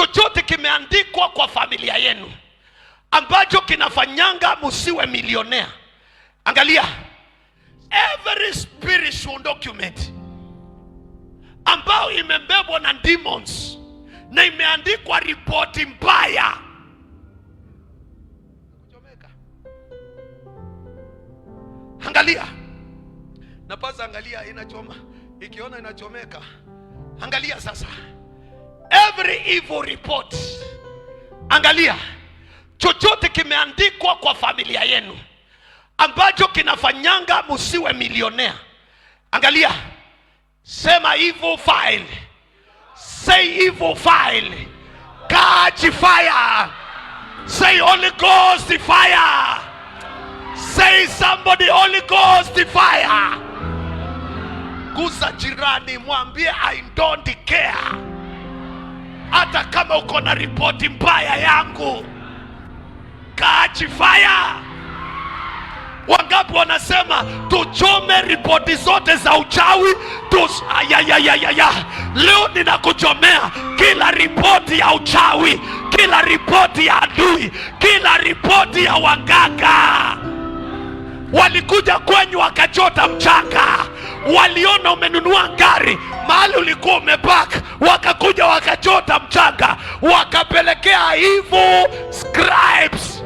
Chochote kimeandikwa kwa familia yenu ambacho kinafanyanga musiwe milionea. Angalia, every spiritual document ambayo imebebwa na demons na imeandikwa ripoti mbaya, kuchomeka. Angalia, napasa, angalia, inachoma, ikiona inachomeka. Angalia sasa, every evil report. Angalia, chochote kimeandikwa kwa familia yenu ambacho kinafanyanga musiwe milionea. Angalia, sema evil file, say evil file, catch fire, say Holy Ghost fire, say somebody, Holy Ghost fire. Gusa jirani, mwambie, "I don't care." Hata kama uko na ripoti mbaya yangu, catch fire. Wangapi wanasema tuchome ripoti zote za uchawi? Ayayayaya, leo ninakuchomea kila ripoti ya uchawi, kila ripoti ya adui, kila ripoti ya waganga. Walikuja kwenyu wakachota mchanga, waliona umenunua gari mahali ulikuwa umepark, wakakuja wakachota mchanga, wakapelekea evil scribes.